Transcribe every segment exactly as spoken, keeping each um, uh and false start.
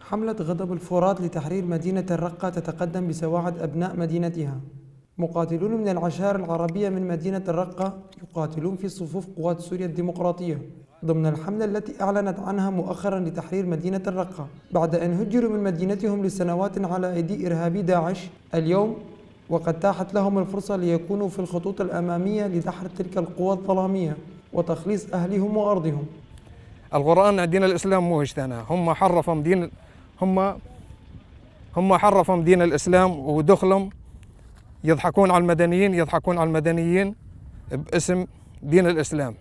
حملة غضب الفرات لتحرير مدينة الرقة تتقدم بسواعد أبناء مدينتها. مقاتلون من العشائر العربية من مدينة الرقة يقاتلون في صفوف قوات سوريا الديمقراطية ضمن الحملة التي أعلنت عنها مؤخرا لتحرير مدينة الرقة، بعد أن هجروا من مدينتهم لسنوات على أيدي إرهابي داعش. اليوم، وقد تاحت لهم الفرصة ليكونوا في الخطوط الأمامية لدحر تلك القوى الظلامية وتخليص أهلهم وأرضهم. القرآن دين الإسلام مو هشتنا، هم حرفوا دين، هم، هم حرفوا دين الإسلام ودخلهم يضحكون على المدنيين، يضحكون على المدنيين باسم دين الإسلام.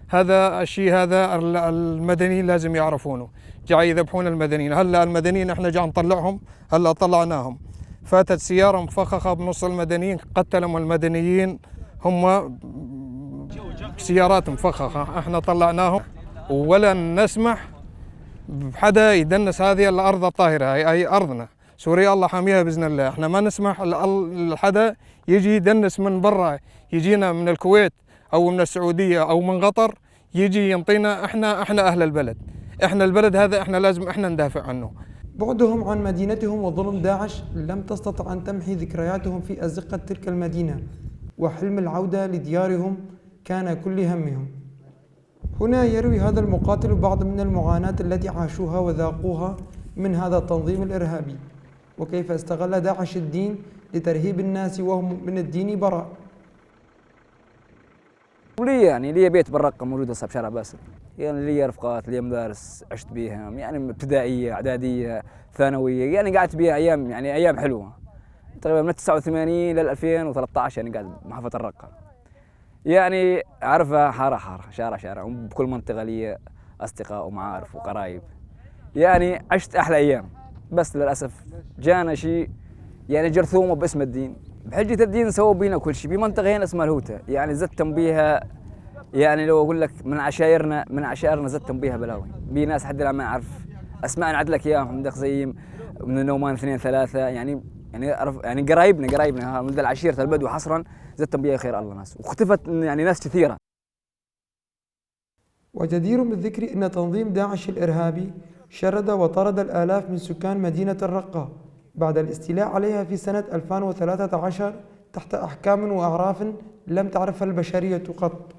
هذا الشيء، هذا ال-، المدنيين لازم يعرفونه. جاي يذبحون المدنيين. هلا المدنيين احنا جاي نطلعهم، هلا طلعناهم. فاتت سيارة مفخخة بنص المدنيين، قتلهم المدنيين هم بسيارات مفخخة. احنا طلعناهم، ولن نسمح بحدا يدنس هذه الأرض الطاهرة. هاي، هاي أرضنا. سوريا الله حاميها بإذن الله. احنا ما نسمح لأل-، لحدا يجي يدنس من برا، يجينا من الكويت أو من السعودية أو من قطر، يجي ينطينا. احنا، احنا أهل البلد، احنا البلد هذا احنا لازم احنا ندافع عنه. بعدهم عن مدينتهم وظلم داعش لم تستطع أن تمحي ذكرياتهم في أزقة تلك المدينة، وحلم العودة لديارهم كان كل همهم. هنا يروي هذا المقاتل بعض من المعاناة التي عاشوها وذاقوها من هذا التنظيم الإرهابي، وكيف استغل داعش الدين لترهيب الناس وهم من الدين براء. ولي، يعني، لي بيت بالرقة موجود هسه بشارع باسل. يعني، لي رفقات، لي مدارس عشت بيها، يعني، ابتدائية، إعدادية، ثانوية، يعني، قعدت بيها أيام، يعني، أيام حلوة. تقريبًا من تسعة وثمانين لل ألفين وثلاثطعش، يعني، قاعد بمحافظة الرقة. يعني، أعرفها حارة حارة، شارع شارع، وبكل منطقة لي أصدقاء ومعارف وقرايب. يعني، عشت أحلى أيام، بس للأسف جانا شي، يعني، جرثومة باسم الدين. بحجة الدين سووا بينا كل شي، بمنطقة هنا اسمها الهوتة، يعني، زتم بيها، يعني، لو أقول لك من عشايرنا، من عشائرنا زتم بيها بلاوي، بي ناس حد الآن ما يعرف أسماء، نعد لك إياهم، عندك زي من نومان اثنين ثلاثة، يعني، يعني، عرف-، يعني، قرايبنا، قرايبنا، ها، من ذا العشيرة البدو حصرًا، زتم بيها خير الله ناس، واختفت، يعني، ناس كثيرة. وجدير بالذكر أن تنظيم داعش الإرهابي شرد وطرد الآلاف من سكان مدينة الرقة بعد الاستيلاء عليها في سنة ألفين وثلاثة عشر تحت أحكام وأعراف لم تعرفها البشرية قط.